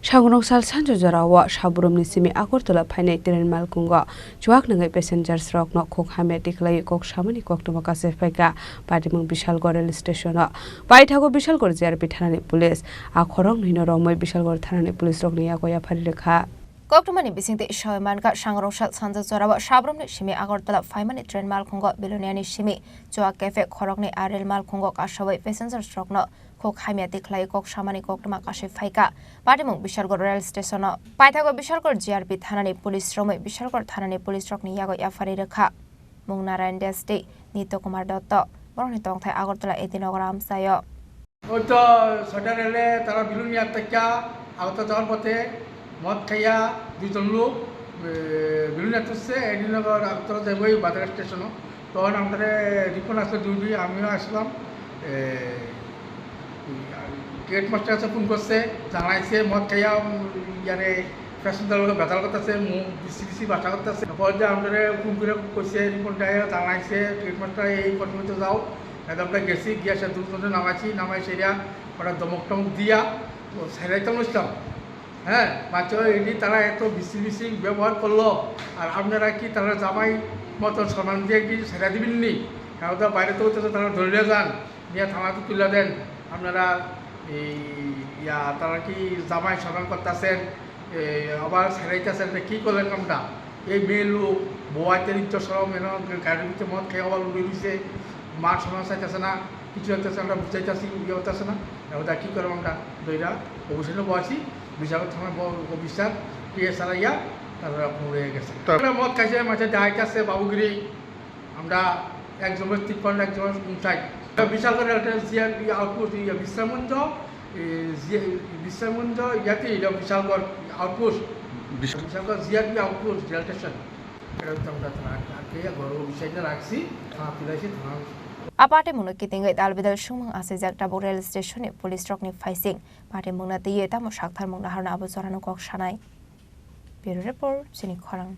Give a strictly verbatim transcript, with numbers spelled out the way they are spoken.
Sangrong sal sanjo jorao Sabrumni simi Agartala phainai train malkhungo chuak nangwi passengers rokno khuk hamya tikhlaiwi kok samani koktwma kasui phaikha. Patimung Bishalgarh rail station-o paithago Bishalgarh G R P thanani police. A khoroknwino romwi Bishalgarh thanani police rokni yago yaphari rwkha. Koktwmani bisingtwi sawi mankha, sangrong sal sanjo jorao Sabrumni simi Agartala phaimani train malkhungo Biloniani simi chuak kephek khoroknwi a rail malkhungo kasawi passengers rokno khuk hamya tikhlaiwi kok samani koktwma kasui phaikha. Patimung Bishalgarh rail station-o paithago Bishalgarh G R P thanani police romwi Bishalgarh thanani police rokni yago yaphari rwkha. Mung Narayan Desti, Nitya Kumar Dotto, borokni tongthai Agartala A D Nagar amchaio. ওই তো ছয়টা রেলে তারা বিলুনিয়া থেকে আগত যাওয়ার পথে মদ খাইয়া দুইজন লোক, এ, বিলুনিয়া তুলছে, এডিনগর আগতলা যাইব ওই বাজার স্টেশনও। তখন আমাদের রিপন আসলো ডিউটি, আমিও আসলাম। এ, গেট মাস্টার আছে, ফোন করছে, জানাইছে মদ খাইয়া, উম, ইয়ারে প্যাসেঞ্জার লোক বেতাল করতেছে, মুখ বিসি বিসি বাসা করতেছে। পরে যে আমাদের ফোন করে কইছে, রিপন জানাইছে, গেট মাস্টার এই ঘটনাতে যাও। এদমটা গেছি, গিয়া সে দুজনে নামাইছি, নামাই সেরিয়া ওরা ধমক টমক দিয়া ও সেরাইতে বসলাম। হ্যাঁ, বাচ্চা এটি তারা এত বিসি বিসি ব্যবহার করলো, আর আপনারা কি তারা জামাই মতন সম্মান দিয়ে কি সেরা দিবেননি? তারা তো বাইরে তো হচ্ছে তারা ধরে নিয়ে যান, নিয়ে থানাতে তুলে দেন। আপনারা এই ইয়া, তারা কি জামাই সম্মান করতেছেন, এই আবার সেরাইতেছেন, এটা কি করলেন কামটা? এই মেয়ে লোক, বউ আইতে ইজ্জত শরম, এনে গাড়ির ভিতরে মদ খেয়ে আবার উঠে দিছে, মা শোনা চাইতেছে না, কিছু একটা আমরা বুঝাইতেছি, ইয়ে হতেছে না, এখন তা কী করবো আমরা? দইরা অফিসে বসি, বিচার থানা অফিসার, পিএস আর ইয়া, তারপরে আপনি হয়ে গেছে। তারপরে মদ খাইছে, মাঝে ডাইট আছে, বাবুগিরি, আমরা একজনের তিপ্পান্ন, একজনের উনষাট। বিশাল করে একটা জিআরপি আউটপোস্ট, ইয়ে, বিশ্রামগঞ্জ, এই, যে, বিশ্রামগঞ্জ, ইয়াতে, এটা বিশালগড় আউটপোস্ট। বিশ- Bishalgarh GRP outpost, rail station. এটা হচ্ছে আমরা থানা আটকে, আটকে গর্ব বিষয়টা রাখছি, থানা তুলেছি, থানা। A patimungno kitingwi dalbidal sumung asijak tabuk rail station ni police rokni phaising. Patimungno twiwi tamo saktharmung naharno abo jorano kok sanai. Bureau Report, Chini Khorang.